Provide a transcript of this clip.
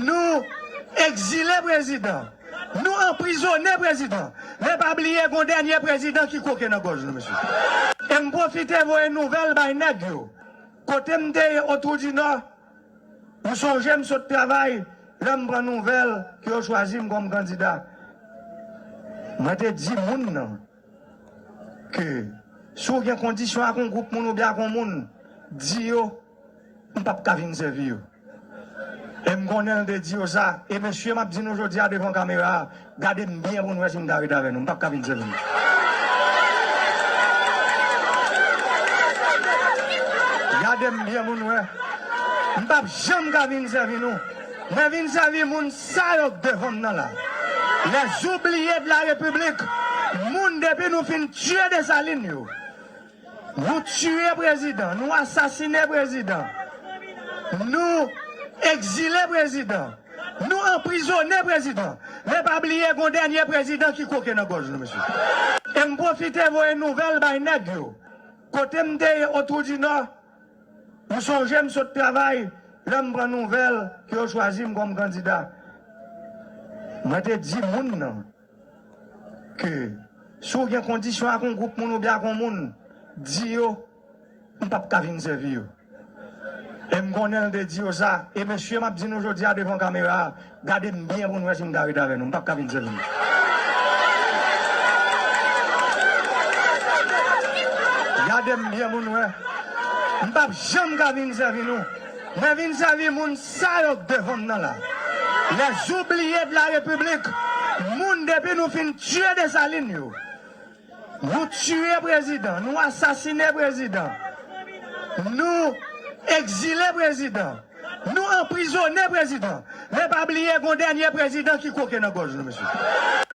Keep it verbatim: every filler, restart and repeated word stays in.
Nou egzile prezidan. Nou anprizone prezidan. Men pa bliye gon dènye prezidan ki kwoke nan gòj nou, mesye. E m pwofite voye nouvèl bay nèg yo. Kote m te ye Otwou di Nò, ou sonje m sot travay, lè m pran nouvèl ke yo chwazi m kòm kandida. Mwen te di moun nan ke si w gen kondisyon ak yon gwoup moun oubyen ak yon moun, di yo, m p ap ka vin sèvi yo. E m konnen l te di yo sa. E mesye, m ap di nou jodi a devan kamera a, gade m byen pou n wè si m ka ret avè nou. M p ap ka vin sèvi nou. Gade m byen pou n wè. M p ap janm ka vin sèvi nou. Mwen vin sèvi moun sa yo k devan m nan la. Les oubliés de la République. Moun depi nou fin tiye Desalin yo. Nou tiye prezidan, nou asasine prezidan, nou egzile prezidan, nou anprizone prezidan. Men pa bliye gon dènye prezidan ki kwoke nan gòj nou, mesye. E m pwofite voye nouvèl bay nèg yo. Kote m te ye Otwou di Nò, ou sonje m sot travay, lè m pran nouvèl ke yo chwazi m kòm kandida. Mwen te di moun nan ke si w gen kondisyon ak yon gwoup moun oubyen ak yon moun, di yo, m p ap ka vin sèvi yo. E m konnen l te di yo sa. E mesye, m ap di nou jodi a devan kamera a, gade m byen pou n wè si m ka ret avè nou. M p ap ka vin sèvi nou. Gade m byen pou n wè. M p ap janm ka vin sèvi nou. Mwen vin sèvi moun sa yo k devan m nan la. Les oubliés de la République. Moun depi nou fin tiye Desalin yo. Nou tiye prezidan, nou asasine prezidan. Nou egzile prezidan. Nou anprizone prezidan. Men pa bliye gon dènye prezidan ki kwoke nan gòj nou, mesye.